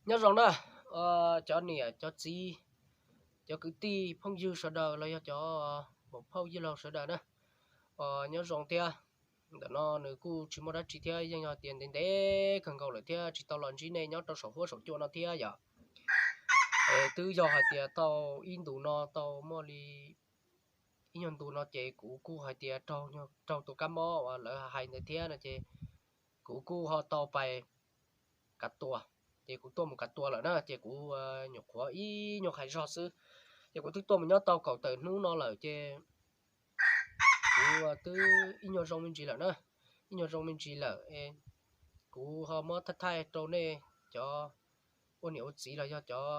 Nyob zoo na, cov niam cov txiv, cov kwv tij phooj ywg sawv daws los yog cov muam phauj yij laug sawv daws na, nyob zoo thiab. Ntawm no nws kuj tsis muaj dab tsi thiab, yeej yog tias ntev ntev kawg nkaus lawm thiab tsis tau los ntsib nej nyob rau saum huab saum cua no thiab yom. Es twb yog hais tias tau ib ntus no tau muaj li ib nyuag ntus no ces kuv kuj hais tias raug tus kab mob uas lawv hais ntawd thiab no ces kuv kuj ho tau pais kav tua. Ces kuv tuaj mus kav tua lawm na ces kuv nyuam qhuav ib nyuag qhais zog xwb, ces kuv twb tuaj mus nyob tau kaum tawm hnub no lawm ces kuv twb ib nyuag zoo me ntsis lawm na, ib nyuag zoo me ntsis lawm. Kuv ho muab thaij thaij rau nej cov ua niam ua txiv los yog cov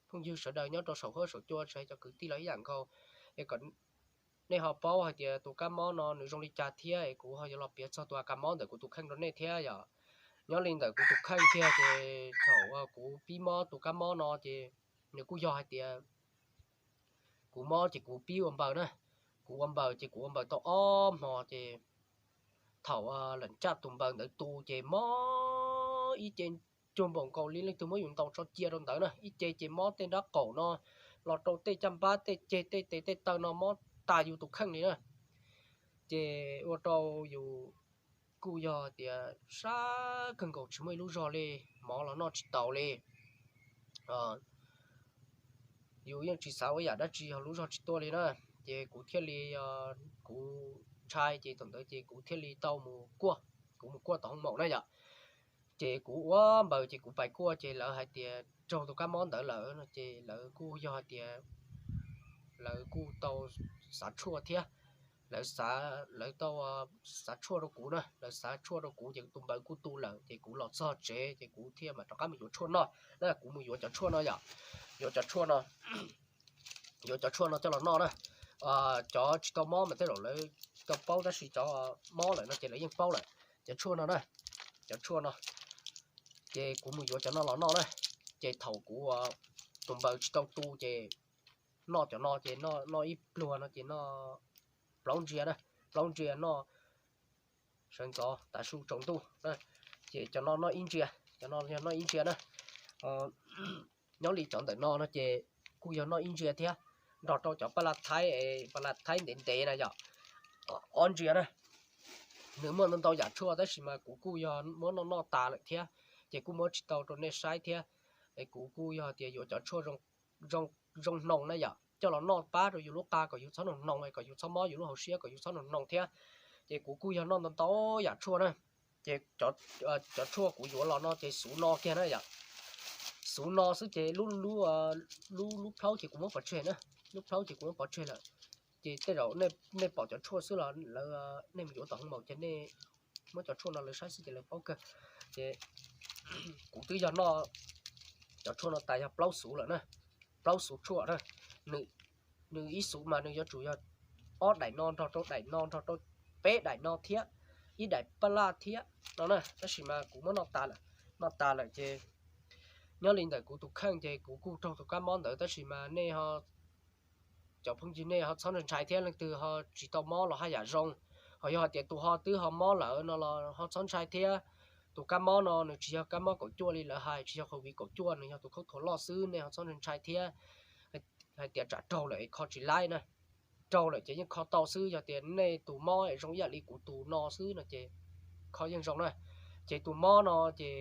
phooj ywg sawv daws nyob rau saum huab saum cua, tsis hais cov kwv tij los ib yam nkaus, es kom nej ho paub hais tias tus kab mob no nws zoo li cas thiab es kuv ho yuav los piav txog tus a kas mob ntawm kuv tus kheej rau nej thiab yom. Nyob li ntawm kuv tus kheej kiag ces thaum kuv pib mob tus kab mob no ces nws kuj yog hais tias kuv mob ces kuv pib ua npaws na. Kuv ua npaws ces kuv ua npaws tau ob hmo ces thaum lawm caj tus npaws ntawd tu ces mob ib ce cuag npaum nkaus li leej twg muab yus ntaus tso cia rau ntawd na, ib ce ces mob tej nrab qaum no los rau tej caj npab tej ceg tej tes tej taw no mob tas yus tus kheej li na. Ces ua rau yus kuj yog tias sab kawg nkaus tsis muaj ib lub zog li, mov los noj tsis taus li. Yus yeej tsis xav ua yam dab tsi, yog lub zog tsis tuaj li na. Ces kuv thiaj li, kuv ntshai ces thaum ntawd ces kuv thiaj li tau mus kuaj, kuv mus kuaj tom hoob maum na yom. Ces kuv ua npaws ces kuv pais kuaj ces lawv hais tias raug tus kab mob ntawd lawm no ces lawv kuj yog hais tias lawv kuj tau xav tshuaj thiab. Lawv xav, lawv tau xav tshuaj rau kuv na, lawv xav tshuaj rau kuv ces tus npaws kuj tu lawm ces kuv los txog tsev ces kuv thiaj mam rov qab mus yuav tshuaj noj na, kuv mus yuav cov tshuaj no yom, yuav cov tshuaj no, yuav cov tshuaj no coj los noj na. Cov tsis tau mob mas tej zaum lawv tsis tau paub tab sis cov mob lawm no ces lawv yeej paub lawm. Cov tshuaj no na, cov tshuaj no, ces kuv mus yuav cov no los noj na. Ces thaum kuv, tus npaws tsis tau tu ces noj cov no ces noj ib pluag no ces noj plaub ntsia na, plaub ntsia noj sawv ntxov tav su tsaus ntuj, ces cov no noj ib ntsia, cov no yog noj ib ntsia na. Nyob li cov ntawm no no ces kuj yog noj ib ntsia thiab, nrog rau cov paj laj thaib, paj laj thaib ntev ntev na yom, ob ntsia na. Nws muaj ntau ntau yam tshuaj tab sis mas kuv kuj yog muab noj noj tas lawm thiab, ces kuj muab tsis tau rau nej saib thiab. Es kuv kuj yog tias yuav cov tshuaj zoo hnoos na yom, coj los noj pab rau yus lub qa kom yus txhob hnoos hnoos, kom yus txhob mob yus lub hauv siab, kom yus txhob hnoos hnoos thiab. Ces kuv kuj yog noj ntau ntau yam tshuaj na. Ces cov tshuaj kuv yuav los no ces xuv no kiag na yom, xuv no xwb ces lub, lub, lub plhaub ces kuv muab pov tseg na, lub plhaub ces kuv muab pov tseg lawm. Ces tej zaum nej pom cov tshuaj xwb los lawv, nej mus yuav tom hoob maum ces nej muab cov tshuaj no lawv saib xwb ces lawv paub kawg. Ces kuv twb yog noj cov tshuaj no tas yog plaub xuv lawm na, plaub xuv tshuaj na. Nws ib xuv mas nws yuav tsum yog ob daim no nrog rau daim no nrog rau peb daim no thiab ib daim paj laj thiab no na, tab sis mas kuv muab noj tas lawm, noj tas lawm ces nyob li ntawm kuv tus kheej ces kuv kuj raug tus kab mob ntawd tab sis mas nej ho, cov phooj ywg nej ho txhob ntshai thiab, leej twg ho tsis tau mob los haj yam zoo, ho yog hais tias tus ho twb ho mob lawm no los ho txhob ntshai thiab. Tus kab mob no nws tsis yog kab mob kaum cuaj li lawv hais, tsis yog COVID kaum cuaj, nws yog tus khaub thuas loj xwb, nej ho txhob ntshai thiab. Hais tias tsam raug lawm es kho tsis laib na, raug lawm ces yeej kho tau xwb, yog tias nej tus mob zoo ib yam li kuv tus no xwb no ces kho yeej zoo na. Ces tus mob no ces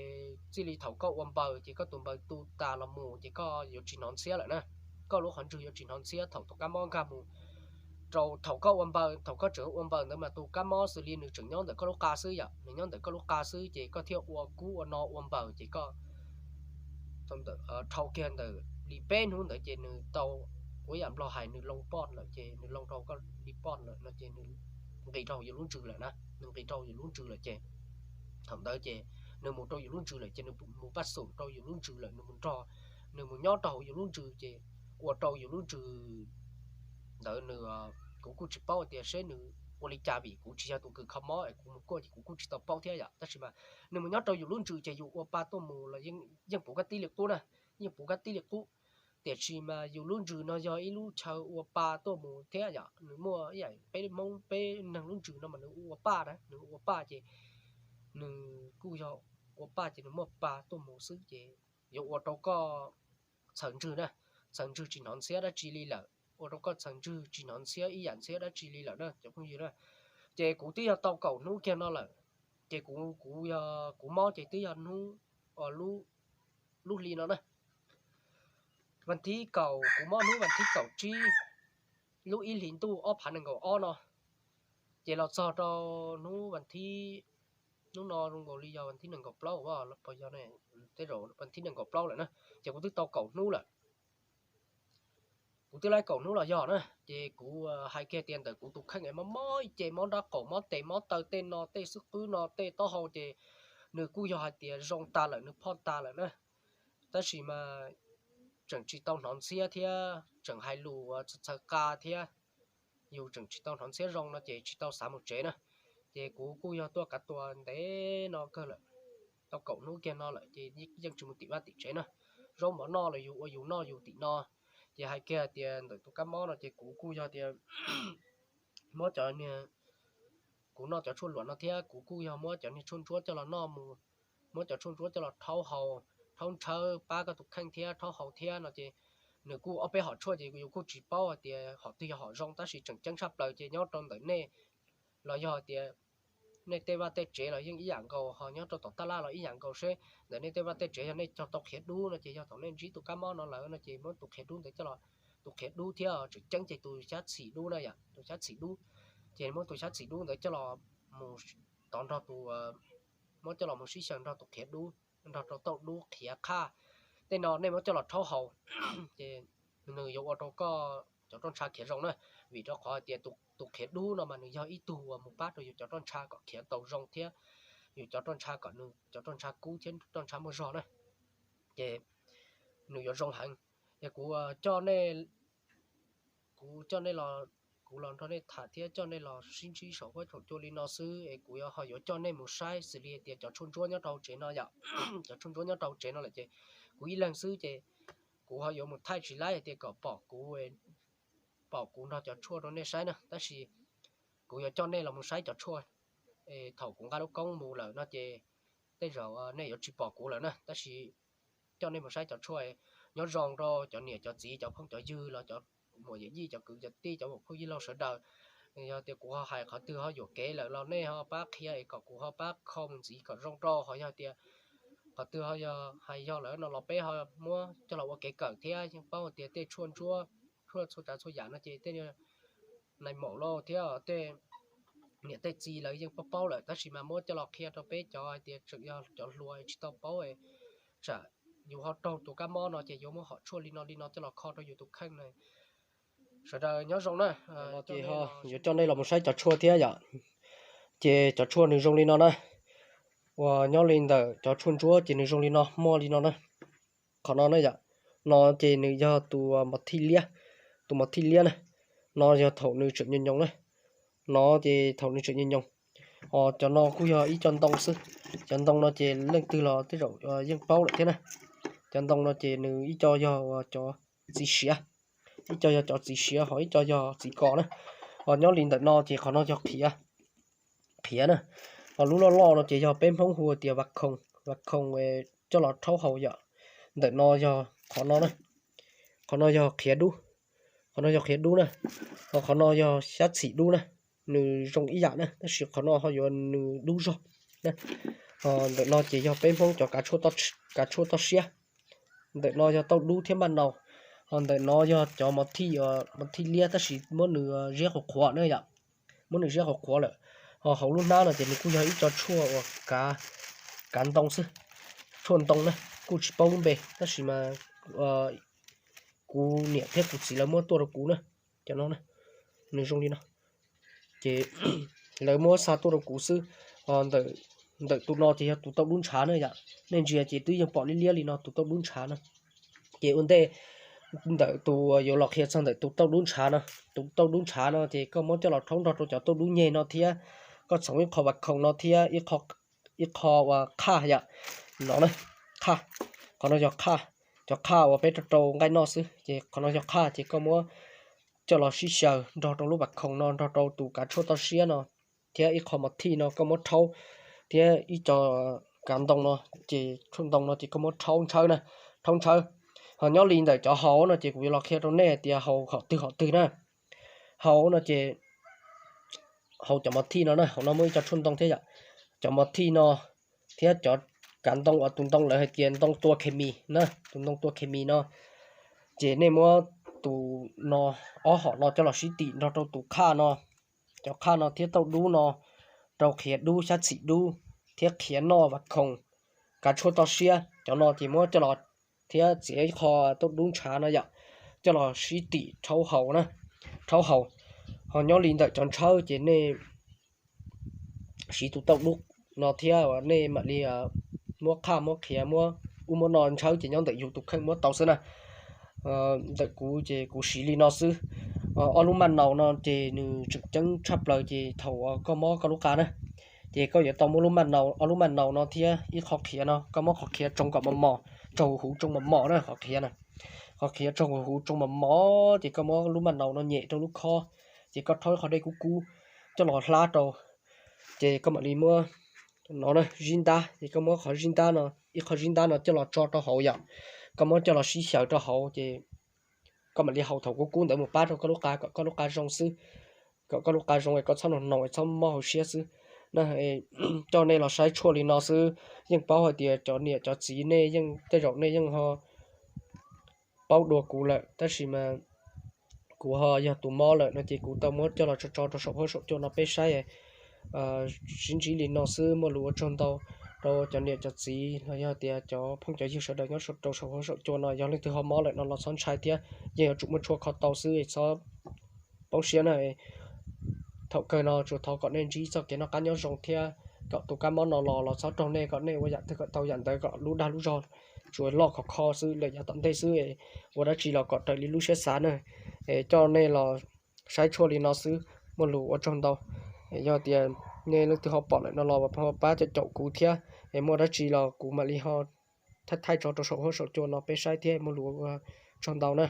txij li thaum koj ua npaws ces koj tus npaws tu tas los mus ces koj yuav tsis hnov ntxhiab lawm na, koj lub qhov ntswg yuav tsis hnov ntxhiab thaum tus kab mob nkag mus rau thaum koj ua npaws, thaum koj tseem ua npaws ntawd mas tus kab mob xws li nws tseem nyob ntawm koj lub qa xwb yom, nws nyob ntawm koj lub qa xwb ces koj thiaj ua kub ua no ua npaws ces koj dhau kiag ntawm li peb hnub ntawd ces nws tau, ua yam Nplog hais nws loo poj lawm ces nws loo rau koj li poj lawm no ces nws nqis rau yus lub ntsws lawm na, nws nqis rau yus lub ntsws lawm ces thaum ntawd ces nws mus rau yus lub ntsws lawm ces nws mus paj xum rau yus lub ntsws lawm, nws mus nrog, nws mus nyob rau hauv yus lub ntsws ces ua rau yus lub ntsws ntawd nws, kuv kuj tsis paub tias seb nws ua li cas vim kuv tsis yog tus kws kho mob es kuv mus kuaj ces kuv kuj tsis tau paub thiab yom, tab sis mas nws mus nyob rau yus lub ntsws ces yus ua pa tuaj mus los yeej puv kab tib li qub na, yeej puv kab tib li qub. Tiam sis mas yus lub ntsws no yog ib lub chaw ua pa tuaj mus thiab yom, nws muaj ib yam peb Hmoob peb neeg lub ntsws no mas nws ua pa na, nws ua pa ces nws kuj yog ua paj ces nws muaj pa tuaj mus xwb ces yuav ua rau koj txhaws ntswg na, txhaws ntswg tsis hnov ntxhiab dab tsi li lawm, ua rau koj txhaws ntswg tsis hnov ntxhiab ib yam ntxhiab dab tsi li lawm na cov phooj ywg na. Ces kuv twb yog tau kaum hnub kiag no lawm, ces kuv, kuv yog kuv mob ces twb yog hnub, lub hli no na. Vas thib kaum, kuv mob hnub vas thib kaum tsib lub ib hlis ntuj ob phav nees nkaum ob no, ces los txog rau hnub vas thib, hnub no zoo nkaus li yog vas thib nees nkaum plaub, tej zaum vas thib nees nkaum plaub lawm na, ces kuv twb tau kaum hnub lawm. Kuv twb laib kaum hnub los yog na, ces kuv hais kiag tias ntawm kuv tus kheej es mob mob ib ce, mob nrab qaum, mob tes, mob taw, tej no tej xwb qwb no tej taub hau ces nws kuj yog hais tias zoo tas lawm, nws phoj tas lawm na. Tab sis mas tseem tsis tau hnov ntxhiab thiab tseem hais lus txhaws qa thiab, yus tseem tsis tau hnov ntxhiab zoo no ces tsis tau xav mus tsev na. Ces kuv kuj yog tuaj kav tua ntev no kawg lawm, tau kaum hnub kiag no lawm ces yeej tsis mus tim vaj tim tsev na. Zaub mov noj los yus ua yus noj yus tim no. Ces hais kiag tias ntawm tus kab mob no ces kuv kuj yog tias muab cov niag, kuv noj cov tshuaj luam no thiab kuv kuj yog muab cov niag tshuaj ntsuab coj los noj mus, muab cov tshuaj ntsuab coj los rhaub haus, rhaub ntshaw pab koj tus kheej thiab rhaub haus thiab no ces nws kuj ob peb hom tshuaj ces yus kuj tsis paub hais tias hom twg yog hom zoo, tab sis tseem ceeb tshaj plaws ces nyob rau ntawm nej los yog tias nej tej vaj tej tsev los yeej ib yam nkaus, ho nyob rau tom taj laj los ib yam nkaus seb ntawm nej tej vaj tej tsev yog nej cog tau qhiav dub no ces yog thaum nej ntsib tus kab mob no lawm no ces muab tus qhiav dub ntawd coj los, tus qhiav dub thiab tseem ceeb ces tus xyab txhim dub na yom, tus xyab txhim dub, ces muab tus xyab txhim dub ntawd coj los mus tov nrog tus, muab coj los mus sib xyaw nrog tus qhiav dub, nrog rau tauj dub qhiav qhaj, tej no nej muab coj los rhaub haus ces nws yuav ua rau koj cov roj ntsha khiav zoo na. Vim rau qhov hais tias tus qhiav dub no mas nws yog ib tug uas mus pab rau yus cov roj ntsha kom khiav tau zoo thiab yus cov roj ntsha kom nws cov roj ntsha kub thiab roj ntsha muaj zog na, ces nws yuav zoo heev. Yog kuv coj nej, kuv coj nej los, kuv los nrog nej tham thiab coj nej los sib ntsib saum huab saum cua li no xwb es kuv yuav ho yuav coj nej mus saib xws li tias cov tshuaj ntsuab nyob rau hauv tsev no yom. Cov tshuaj ntsuab nyob rau hauv tsev no lawm ces kuv ib leeg xwb ces kuv ho yuav mus thaij tsis laib hais tias kom pom kuv, pom kuv nrog cov tshuaj rau nej saib na, tab sis kuv yuav coj nej los mus saib cov tshuaj. Thaum kuv nqa lub koob mus lawm no ces tej zaum nej yuav tsis pom kuv lawm na, tab sis coj nej mus saib cov tshuaj. Nyob zoo rau cov niam cov txiv cov phooj cov ywg los cov muam yawm yij cov kwv cov tij cov muam phauj yij laug sawv daws, yog tias kuv ho hais qhov twg ho yuam kev lawm los nej ho pab qhia es kom kuv ho pab kho mus ntxiv kom zoo rau, ho yog tias qhov twg ho yog hais yog lawm no los peb ho muab coj los ua kev kawm thiab. Yeej paub tias tej tshuaj ntsuab, tshuaj txhua tsav txhua yam no ces tej nais maum lauj thiab tej niam tej txiv lawv yeej paub paub lawm, tab sis mas muab coj los qhia rau peb cov hais tias tseem yog cov hluas tsis tau paub, tsam yus ho raug tus kab mob no ces yuav muab hom tshuaj li no li no coj los kho rau yus tus kheej na. Sawv daws nyob zoo na. Ces ho yuav coj nej los mus saib cov tshuaj thiab yom. Ces cov tshuaj nws zoo li no na. Uas nyob li ntawm cov tshuaj ntsuab ces nws zoo li no, muaj li no na. Qhov no na yom, no ces nws yog tus mos thij liab, tus mos thij liab na. No yog thaum nws tseem nyoos nyoos na. No ces thaum nws tseem nyoos nyoos. Ho cov no kuj yog ib co ntoo xwb. Cov ntoo no ces leej twg los tej zaum yeej paub lawm thiab na. Cov ntoo no ces nws ib co yog cov txiv siav, ib co yog cov txiv siav ho ib co yog txiv kos na. Ho nyob li ntawm no ces qhov no yog qhiav, qhiav na. Ho lub loj loj no ces yog peb Hmoob hu tias vas khoom, vas khoom coj los rhaub haus yom. Ntawm no yog qhov no na, qhov no yog qhiav dub, qhov no yog qhiav dub na. Ho qhov no yog xyab txhim dub na, nws zoo ib yam na tab sis qhov no ho yuav nws dub zog na. Ho ntawm no ces yog peb Hmoob cov kav tshuaj toj siab. Ntawm no yog tauj dub thiab npaj nau. Ho ntawm no yog cov mos thij, mos thij liab tab sis muab nws ziab qhuav qhuav na yom, muab nws ziab qhuav qhuav lawm. Ho hauv lub hnab no ces nws kuj yog ib co tshuaj uas kav, kav ntoo xwb, tshuaj ntoo na, kuj tsis paub lub npe tab sis mas kuv niam thiab kuv txiv lawv muab tuaj rau kuv na. Cov no na, nws zoo li no. Ces lawv muab xa tuaj rau kuv xwb. Ho ntawm tus no ces yog tus tauj dub ntshav na yom. Nej ntsia ces twb yeej pom liab liab li no tus tauj dub ntshav na. Ces ua ntej ntawm tus yuav los qhia txog ntawm tus tauj dub ntshav no, tus tauj dub ntshav no ces koj muab coj los rhaub nrog rau cov tauj dub nyeg no thiab, koj txhoov ib qho vas khoom no thiab ib qho uas qhaj yom, no na, qhaj, qhov no yog qhaj, cov qhaj uas peb rau rau nqaij noj xwb ces qhov no yog qhaj ces koj muab coj los sib xyaw nrog rau lub vas khoom no nrog rau tus kav tshuaj toj siab no thiab ib qho mos thij no koj muab rhaub thiab ib co kav ntoo no, ces tshuaj ntoo no ces koj muab rhaub ntshawb na, rhaub ntshawb. Ho nyob li ntawm cov haus no ces kuv yuav los qhia rau nej hais tias haus qhov twg qhov twg na. Haus no ces haus cov mos thij no na, hauv no muaj ib co tshuaj ntoo thiab yom. Cov mos thij no thiab cov kav ntoo uas tus ntoo lawv hais tias ntoo tua khes mis na, tus ntoo tua khes mis no, ces nej muab tus no, ob hom no coj los sib tim nrog rau tus qhaj no, cov qhaj no thiab tauj dub no rau qhiav dub xyab txhim dub thiab qhiav noj vas khoom, kav tshuaj toj siab, cov no ces muab coj los, thiab txiav ib qho tauj dub ntshav no yom, coj los sib tim rhaub haus na, rhaub haus. Ho nyob li ntawm cov ntshawb ces nej siv tus tauj dub no thiab nej mam li muab qhaj muab qhiav muab ub muab no ntshawb ces nyob ntawm yus tus kheej muab tau xwb na. Ntawm kuv ces kuv siv li no xwb. Ob lub maj naus no ces nws tseem ceeb tshaj plaws ces thaum uas koj mob koj lub qa na, ces koj yuav tau muab lub maj naus, ob lub maj naus no thiab ib qho qhiav no, koj muab qhov qhiav tsoo kom mos mos, tsoo huv huv tsoo mos mos na, qhov qhiav na, qhov qhiav tsoo huv huv tsoo mos mos ces koj muab lub maj naus no nyem rau lub khob, ces koj rhaub ib qho dej kub kub coj los hlab rau, ces koj mam li muab no na zib ntab, ces koj muab qhov zib ntab no, ib qho zib ntab no coj los tso rau hauv yom, koj muab coj los sib xyaw rau hauv ces koj mam li haus thaum kub kub ntawd mus pab rau koj lub qa kom koj lub qa zoo xwb, kom koj lub qa zoo es koj txhob noog noog es txhob mob hauv siab xwb na. Coj nej los saib tshuaj li no xwb, yeej paub hais tias cov niam cov txiv nej yeej tej zaum nej yeev ho paub dua kuv lawm, tab sis mas kuv ho yog tus mob lawm no ces kuv tau muab coj los tso tso rau saum huab saum cua no peb saib sib ntsib li no xwb, muaj lus ua tsaug ntau rau cov niam cov txiv los yog tias cov phooj cov ywg sawv daws nyob rau saum huab saum cua no, yog leej twg ho mob lawm no los txhob ntshai thiab, yeej yuav tsum muaj tshuaj kho tau xwb, txhob poob siab na. Thaum kawg no tsuas thov kom nej ntsib txoj kev noj qab nyob zoo thiab kom tus kab mob no los los txhob raug nej, kom nej ua yam twg kom tau yam ntawd, kom lub dag lub zog tsuas loj khov kho xwb, lawm yav tom ntej xwb, ua dab tsi los kom raws li lub siab xav na. Coj nej los saib tshuaj li no xwb, muaj lus ua tsaug ntau. Yog tias nej leej twg ho pom lawm no los pab caum caum kuv thiab, es muaj dab tsi los kuv mam li ho thaij thaij tso rau saum huab saum cua no peb saib thiab, muaj lus ua tsaug ntau na.